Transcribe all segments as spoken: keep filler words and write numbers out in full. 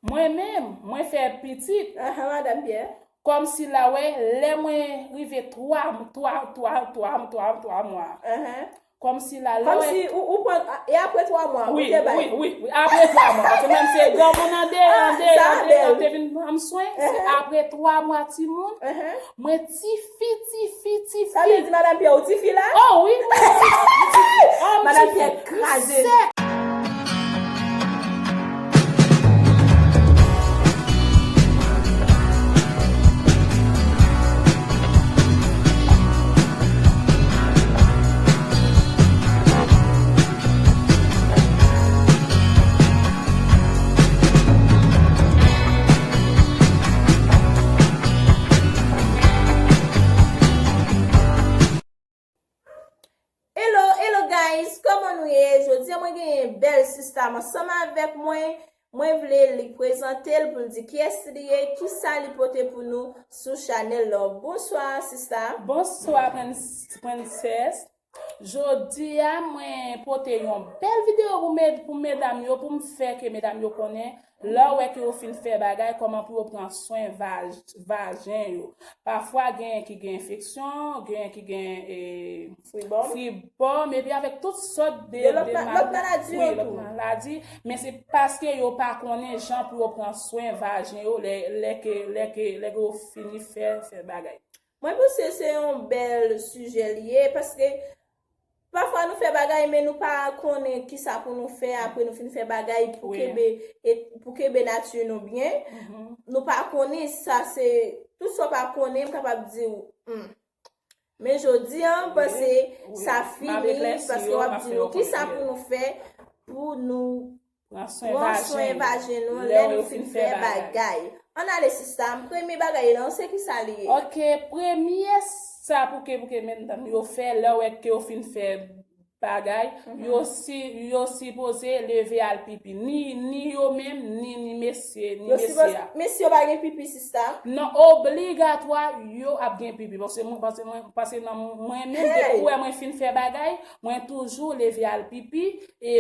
Mwen menm, mwen fè pitit. Ahan, Madanm Pierre. Kòmsi la, wè, lè mwen rive twa, twa, twa, twa, twa, twa mwa. Ahan. Kòmsi la, lè wè. Kòmsi ou, ou pran, e apre twa mwa, ou te bay. Wi, wi, wi, apre twa mwa. Paske menm se granmoun an de, an de, an de, an te vin pran m swen, se apre twa mwa timoun, mwen tifi, tifi, tifi. Sa vle di Madanm Pierre, ou tifi la? Oh wi, mwen tifi, mwen tifi. Oh, m tifi. Madanm Pierre kraze. Sèk. Hello, hello guys, kòman nou ye? Jodi a mwen genyen bèl sista m ansanm avèk mwen. Mwen vle li prezante l pou l di kiyès li ye, kisa li pote pou nou sou chanèl la. Bonswa sista. Bonswa prens-, prensès. Jodi a mwen pote yon bèl videyo pou med-, pou medam yo, pou m fè ke medam yo konnen lè w wè ke yo fin fè bagay, kòman pou yo pran swen vaj-, vajen yo. Pafwa, genyen ki gen enfeksyon, genyen ki gen, e, fribòm, epi avèk tout sòt de, de lòt, de ma-, lòt maladi yo tou. Wi, lòt maladi, men se paske yo pa konnen jan pou yo pran swen vajen yo lè, lè ke, lè ke, lè ke yo fini fè, fè bagay. Mwen panse se yon bèl sijè li ye, paske pafwa nou fè bagay, men nou pa konnen kisa pou nou fè apre nou fin fè bagay pou kenbe, e pou kenbe nati nou byen. Nou pa konnen sa, se tout sa w pa konnen, m kapab di w, hmm. Men jodi a, m panse sa fini, paske w ap di nou kisa pou nou fè pou nou pran swen vajen nou lè nou fin fè bagay. Ann ale sista m, premye bagay lan, se kisa li ye? Ok, premye sa pou ke, pou ke medam yo fè, lè w wè ke yo fin fè bagay, yo si, yo sipoze leve al pipi. Ni, ni yo menm, ni, ni mesye, ni mesye a. Men si yo pa gen pipi, sista? Non, obligatwa, yo ap gen pipi. Paske mwen, paske mwen, paske nan mwen menm, depi w wè mwen fin fè bagay, mwen toujou leve al pipi, e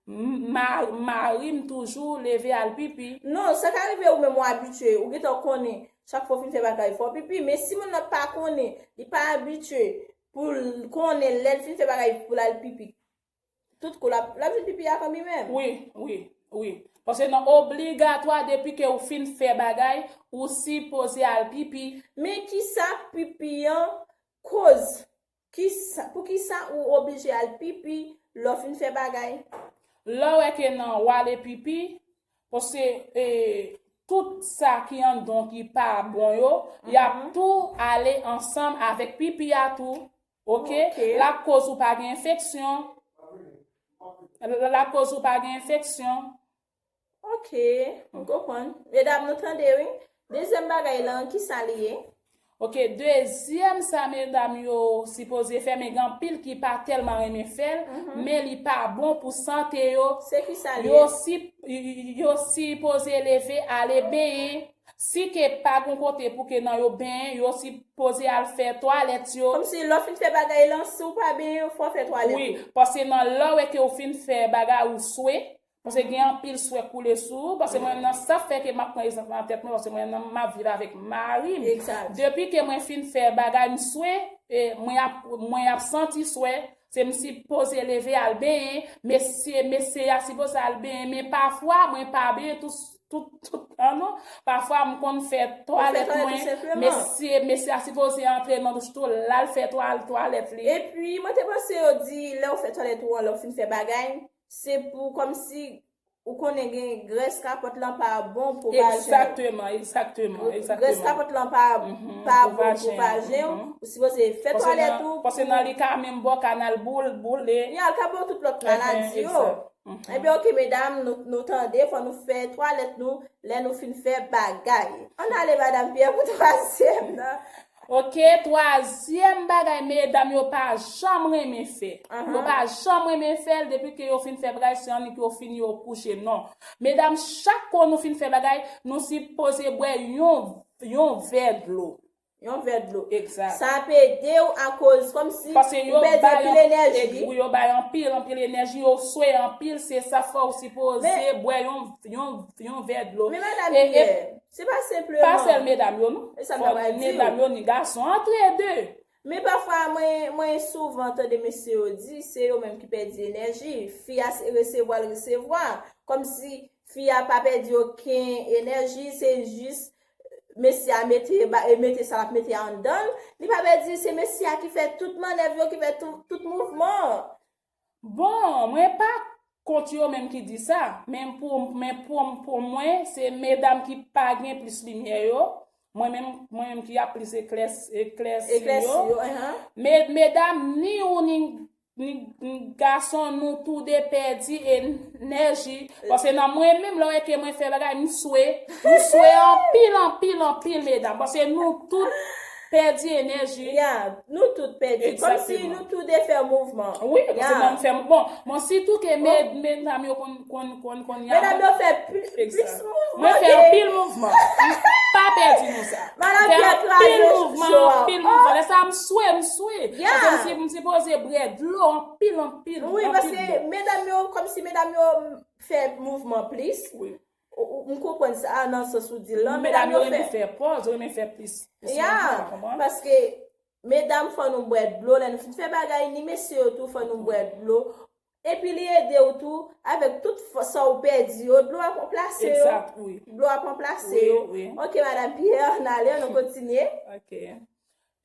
M-, ma-, mari m toujou leve al pipi. Non, sa ka rive ou menm ou abitye, ou gentan konnen, chak fwa w fin fè bagay, fò w pipi. Men si moun nan pa konnen, li pa abitye pou l konnen lè l fin fè bagay pou l al pipi. Tout kou, l ap, l ap jwenn pipi a kanmenm. Wi, wi, wi. Paske nan obligatwa, depi ke ou fin fè bagay, ou sipoze al pipi. Men kisa pipi an koz? Kisa, poukisa ou oblije al pipi lè w fin fè bagay? Lè w wè ke nan w ale pipi, paske, e, tout sa ki anndan w ki pa bon yo, y ap tou ale ansanm avèk pipi a tou. Ok? L ap koz ou pa gen enfeksyon. L ap koz ou pa gen enfeksyon. Ok, m konprann. Medam, nou tande, wi. Dezyèm bagay lan, kisa li ye? Ok, dezyèm sa medam yo sipoze fè, men gen anpil ki pa tèlman renmen fè l, men li pa bon pou sante yo. Se kisa li ye? Yo si-, yo sipoze leve ale benyen. Si ke pa gen kote pou ke nan yo benyen, yo sipoze al fè twalèt yo. Kòmsi lè w fin fè bagay lan, si w pa benyen, fò w fè twalèt ou. Wi, paske nan lè w wè ke w fin fè bagay ou swe, paske gen anpil swè koule sou ou, paske mwen menm nan sa fè ke m ap pran egzanp nan tèt mwen, paske mwen menm nan m ap viv avèk mari m. Depi ke mwen fin fè bagay m swe, e, mwen ap, mwen ap santi swè, se m sipoze leve al benyen, mesye, mesye a sipoze al benyen, men pafwa mwen pa benyen tout, tout, tout tan non. Pafwa m konn fè twalèt mwen, mesye, mesye a sipoze antre nan douch tou, l al fè twal-, twalèt li. Epi, mwen te panse yo di, lè w fè twalèt ou an, lè w fin fè bagay, se pou kòmsi ou konnen gen grès kapòt lan pa bon pou vajen w. Egzakteman, egzakteman, egzakteman. Grès kapòt lan pa, pa bon pou vajen w. Ou sipoze fè twalèt ou. Paske nan li ka menm ba w kanal boule, boule. Ya, l ka ba w tout lòt maladi yo. Ebyen, ok, medam, nou, nou tande, fò nou fè twalèt nou lè nou fin fè bagay. Ann ale, Madanm Pierre, pou twazyèm nan. Ok, twazyèm bagay medam yo pa janm renmen fè. Yo pa janm renmen fè l, depi ke yo fin fè bagay, se annik yo fini yo kouche. Non. Medam, chak kou nou fin fè bagay, nou sipoze bwè yon, yon vè dlo. Yon vè dlo. Egzat. Sa ap ede w akoz kòmsi Paske ou yo pèdi bay anpil yon, enèji. Yo bay anpil, anpil enèji, yo swe anpil, se sa fè w sipoze Men- bwè yon, yon, yon vè dlo. Men madan E- e- Pierre, se pa senpleman. Pa sèl medam yo, non. E sa m Fò ta pral di w. Medam yo ni gason, antre de. Men pafwa, mwen, mwen souvan tande mesye yo di, se yo menm ki pèdi enèji. Fi a se resevwa l resevwa. Kòmsi fi a pa pèdi okenn enèji, se jis mesye a mete, ba- e mete sa l ap mete anndan l. Li pa pèdi, se mesye a ki fè tout mannèv yo, ki fè tout, tout mouvman. Bon, mwen pa kont yo menm ki di sa, men pou, men pou, pou mwen, se medam ki pa gen plis limyè yo, mwen menm, mwen menm ki ap plis eklès, eklèsi Eklèsi yo. Yo, ahan. Me, medam, ni ou ni, ni, ni gason, nou tou de pèdi enèji. Paske nan mwen menm, lè w wè ke mwen fè bagay, m swe. M swe anpil, anpil, anpil, medam. Paske nou tout pèdi enèji. Ya, nou tout pèdi. Kòmsi Egzakteman. Nou tou de fè mouvman. Wi, paske Ya. Mwen m fè, bon, mwen sitou ke med, medam yo konn, konn, konn, konn ya. Medam yo fè pli- plis Egzat. mouvman. Mwen fè ke- anpil mouvman. M pa pèdi nou sa. Madan Fè Pierre anpil kraze mouvman, show a. Anpil mouvman. Lè sa m swe, m swe. Yeah. Paske m si- m sipoze bwè dlo, anpil, anpil, Wi, anpil paske dlo. Medam yo, kòmsi medam yo fè mouvman plis. Wi. Ou- ou- M konpwen sa nan sans ou di l lan. Medam yo yo renmen fè. Fè pòz, yo renmen fè plis. Ya, Ou konprann? Paske medam fò nou bwè dlo, lè nou fin fè bagay, ni mesye yo tou fò nou bwè dlo. Epi li ede w tou, avèk tout fò- sa ou pèdi yo, dlo ap ranplase yo. Egzat, wi. Dlo ap ranplase Wi, yo. Wi. Ok, madan Pierre, n ale, nou kontinye. Ok.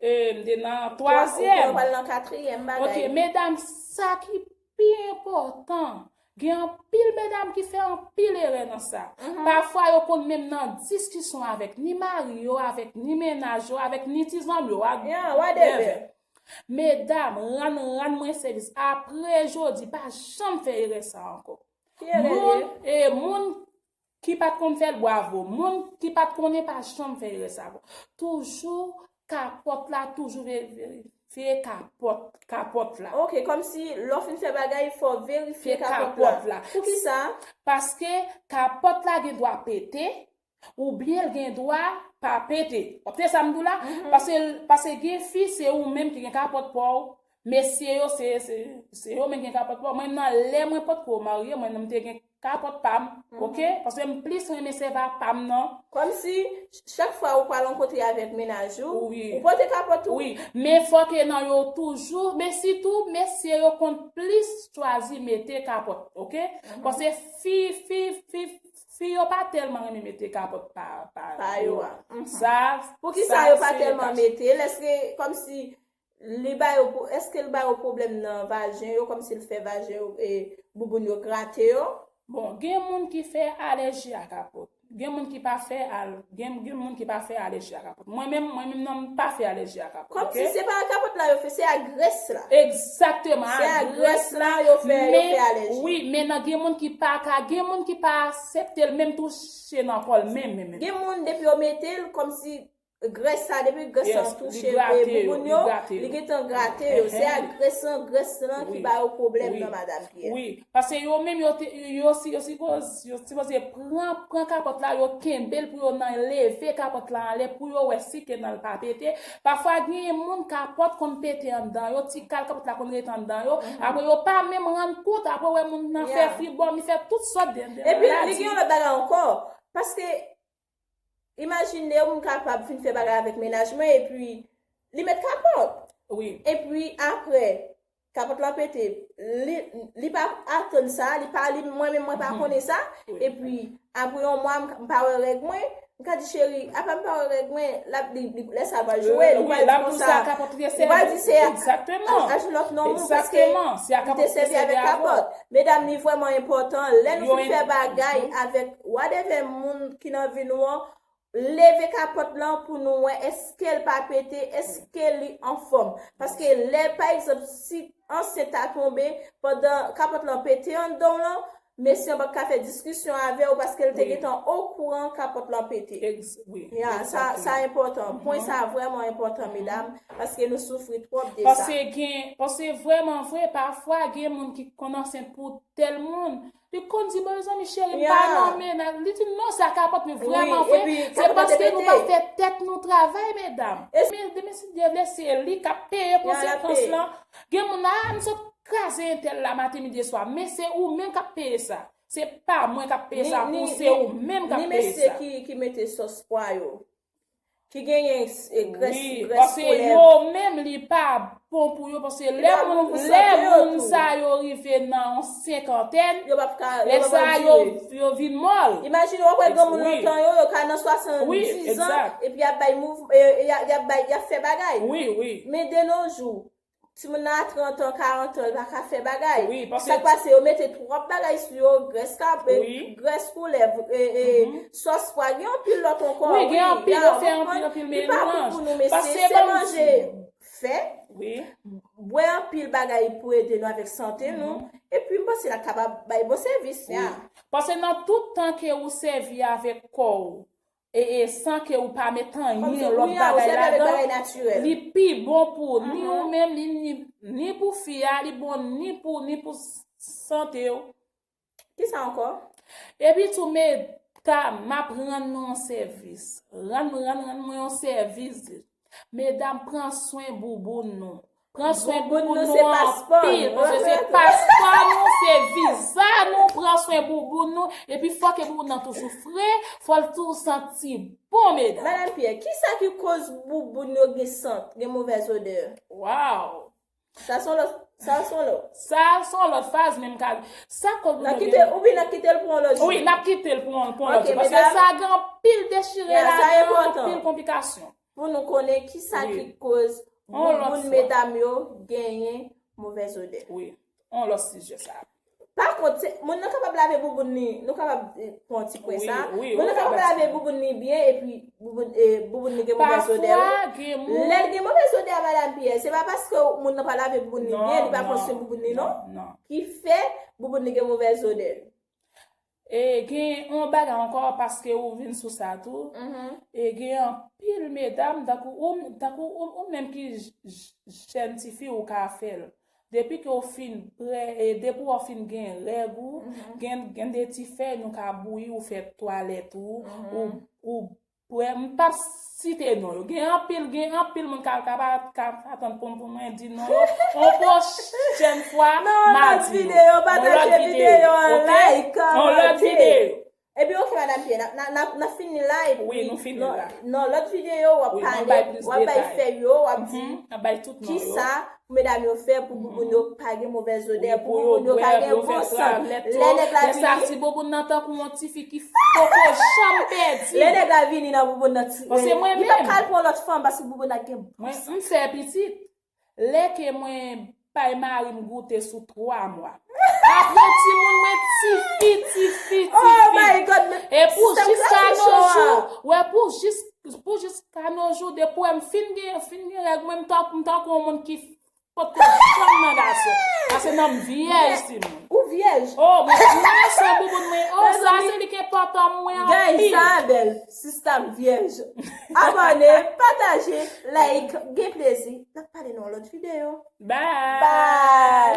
E m te nan Ou twazyèm. pral nan katriyèm bagay. Ok, medam, sa ki pi enpòtan, gen anpil medam ki fè anpil erè nan sa. Pafwa yo konn menm nan diskisyon avèk ni mari yo, avèk ni mennaj yo, avèk ni ti zanmi yo. Yeah, whatever. Medam, rann, rann mwen sèvis. Apre jodi, pa janm fè erè sa ankò. Ki erè li Moun, ye? E moun ki pa t konn fè l, bwavo. Moun ki pa t konnen, pa janm fè erè sa ankò. Toujou kapòt la, toujou ve- verifye kapòt, kapòt la. Ok, kòmsi lè w fin fè bagay, fò verifye Fè kapòt kapòt la. la. Poukisa? Paske kapòt la gen dwa pete, oubyen l gen dwa pa pete. W ap tande sa m di w la? Paske, paske gen fi, se ou menm ki gen kapòt pa w. Mesye yo, se, se, se yo menm ki gen kapòt pa w. Mwen, nan lè mwen potko marye, mwen, m te gen kapòt pa m, ok? Paske m plis renmen sèvi a pa m nan. Kòmsi, chak fwa ou pral rankontre avèk mennaj ou, Wi. Ou pote kapòt ou. Wi, men fò ke nan yo toujou, men sitou mesye yo konn plis chwazi mete kapòt, ok? Paske fi, fi, fi, fi yo pa tèlman renmen mete kapòt pa, pa, Pa yo a. Mhm. Sa, Poukisa sa yo pa se tèlman tas- mete? Èske, kòmsi, li ba yo, pwo- èske l ba yo pwoblèm nan vajen yo, kòmsi l fè vajen yo, e, bouboun yo grate yo? Bon, gen moun ki fè alèji a kapòt. Gen moun ki pa fè al, gen, gen moun ki pa fè alèji a kapòt. Mwen menm, mwen menm non, m pa fè alèji a kapòt. Kòmsi Ok? Se pa kapòt la yo fè, se a grès la. Egzakteman, Se a a grès grès la yo fè, yo men, fè alèji. Wi, men nan gen moun ki pa ka, gen moun ki pa aksepte l menm touche nan kò l menm, menm, menm. Gen moun depi yo mete l, kòmsi grès sa, depi grès Yes, lan li touche grate e yo, bouboun li yo, grate yo. Li gentan grate yo. Se a Ehe. Grès lan, grès lan ki Wi. Ba yo pwoblèm Wi. Nan madan Pierre. Wi, paske yo menm yo te, yo si, yo sipoze, yo sipoze pran, pran kapòt la, yo kenbe l pou yo nan leve kapòt la anlè pou yo wè si ke nan l pa pete. Pafwa gen moun kapòt konn pete anndan yo, ti kal kapòt la konn ret anndan yo. Apre yo pa menm rann kont, apre wè moun nan fè Yeah. fibòm, li fè tout sòt de, de Epi li maladi. Gen yon lòt bagay ankò, paske imajine ou m kapab fin fè bagay avèk mennaj mwen, epi li met kapòt. Wi. Epi apre, kapòt lan pete, li, li pa atann sa, li pa, li, mwen menm mwen pa konnen sa, Wi. Epi apre yon mwa, m, m pa wè règ mwen, m ka di cheri, apa m pa wè règ mwen, l ap, li, li, lè sa l pral joure, li Wi, pral l di ap di konsa, se a kapòt ke se li pral di se a, Egzakteman. a, a lòt non, paske Egzakteman, se a m kapòt te ke se sèvi avèk avè w. Kapòt. Medam, li vrèman enpòtan, lè nou Yo fin fè en- bagay avèk whatever moun ki nan vi nou an, leve kapòt lan pou nou wè èske l pa pete, èske li anfòm. Paske lè, pa egzanp, si ansent ta tonbe, pandan kapòt lan pete anndan w lan, mesye an pa ka fè diskisyon avè w paske l te gentan okouran kapòt lan pete. Ya, sa, sa enpòtan. Pwen sa vrèman enpòtan, medam, paske nou soufri twòp de sa. Paske gen, paske vrèman vre, pafwa gen moun ki konn ansent pou tèl moun. Li konn di, bon, mezanmi, cheri, m pa nan mennaj. Li di, non, se a kapòt, men vrèman vre, se paske nou pa fè tèt nou travay, medam. Men, demen si Dye vle, se li k ap peye konsekans lan. Gen moun, a, m sot kraze entèl la maten, midi e swa, men se ou menm k ap peye sa. Se pa mwen k ap peye sa pou ou, se ou menm k ap peye sa. Ni mesye ki, ki mete sòs pwa yo, ki genyen, e, grès, grès koulèv. Yo menm, li pa bon pou yo, paske lè moun, lè moun sa yo rive nan yon senkantèn, lè sa yo, yo vin mòl. Imajine w ap wè granmoun lontan yo, yo ka nan swasanndizan, epi y ap bay mouv-, e, e, y ap, y ap bay, y ap fè bagay. Men de nos jours, timoun nan a trant an, karant an, li pa ka fè bagay. Sa k pase, yo mete twòp bagay sou yo, grès kab, e, grès koulèv, e, e, sòs pwa, gen anpil lòt ankò. Wi, gen anpil, yo fè anpil, anpil melanj. Li pa bon pou nou, mesye, se manje fè, bwè anpil bagay pou ede nou avèk sante nou, epi m panse n ap kapab bay bon sèvis. Paske nan tout tan ke ou sèvi avèk kò w, e, e san ke ou pa met anyen lòt bagay ladan, li pi bon pou ni ou menm, li ni, ni pou fi a, li bon ni pou, ni pou s-, sante w. Kisa ankò? Epi tou, medam, m ap rann nou yon sèvis. Rann, rann, rann mwen yon sèvis. Medam, pran swen bouboun nou. Pran swen bouboun nou anpil, paske se paspò nou, se viza nou, pran swen bouboun nou, epi fò ke bouboun nan toujou fre, fò l toujou santi bon, medam. Madanm Pierre, kisa ki koz bouboun yo gen sant, gen movèz odè? Waw! Sa se yon lòt, sa se yon lòt. Sa se yon lòt faz, men m ka, sa koz bouboun yo gen. Oubyen n ap kite l pou yon lòt jou? Wi, n ap kite l pou yon, pou yon lòt jou, paske sa gen anpil dechire ladan, anpil konplikasyon. Pou nou konnen kisa ki koz bouboun medam yo genyen movèz odè. Wi, yon lòt sijè sa. Pa kont, se, moun nan kapab lave bouboun li, nou kapab, eh, pran ti pwen sa. Moun nan kapab lave bouboun li byen, epi bouboun, eh, bouboun li gen movèz odè, wi. Lè l gen movèz odè a, madanm Pierre, se pa paske moun nan pa lave bouboun li byen, li pa pran swen bouboun li, non, ki fè bouboun li gen movèz odè. E gen yon bagay ankò, paske ou vin sou sa tou. E gen anpil medam, tankou ou, tankou ou, ou menm ki j-, j-, jèn tifi, ou ka fè l. Depi ke w fin prè, e depi w fin gen règ ou, gen, gen de ti fèy nou ka bouyi, ou fè twalèt ou, ou, ou Pou m p ap site non yo. Gen anpil, gen anpil moun k ap, k ap, k ap atann pou, pou mwen di non yo. Yon pwochèn fwa, m a di yo. Yon lòt videyo, pataje videyo an, like, kòmante. Yon lòt videyo. Epi, oke, madanm Pierre, n a, n a, n a, n a fini la, epi wi, nou fini la. Nan lòt videyo, w ap pale, w ap bay fèy yo, w ap di kisa pou medam yo fè pou bouboun yo pa gen movèz odè, pou bouboun yo ka gen bon sant. Lè nèg la vini, si bouboun nan tankou yon tifi ki poko janm pèdi. Lè nèg la vini nan bouboun nan ti, paske mwen menm, li p ap ka al pran lòt fanm paske bouboun nan gen bon sant. Mwen, m fè pitit. Lè ke mwen bay mari m goute sou twa mwa. Apre timoun mwen tifi, tifi, tifi. E pou jiska nos jours, wè, pou jis, pou jiska nos jours, depi wè m fin gen, fin gen règ mwen, m tankou, m tankou yon moun ki potko janm nan gason. Paske nan m vyèj, timoun. Ou vyèj? Oh, mwen, mwen se bouboun mwen. Oh, sa se li ki enpòtan mwen anpil. Guys, sa bèl. Sista m vyèj. Abòne, pataje, like, gen plezi. N ap pale nan yon lòt videyo. Bye. Bye.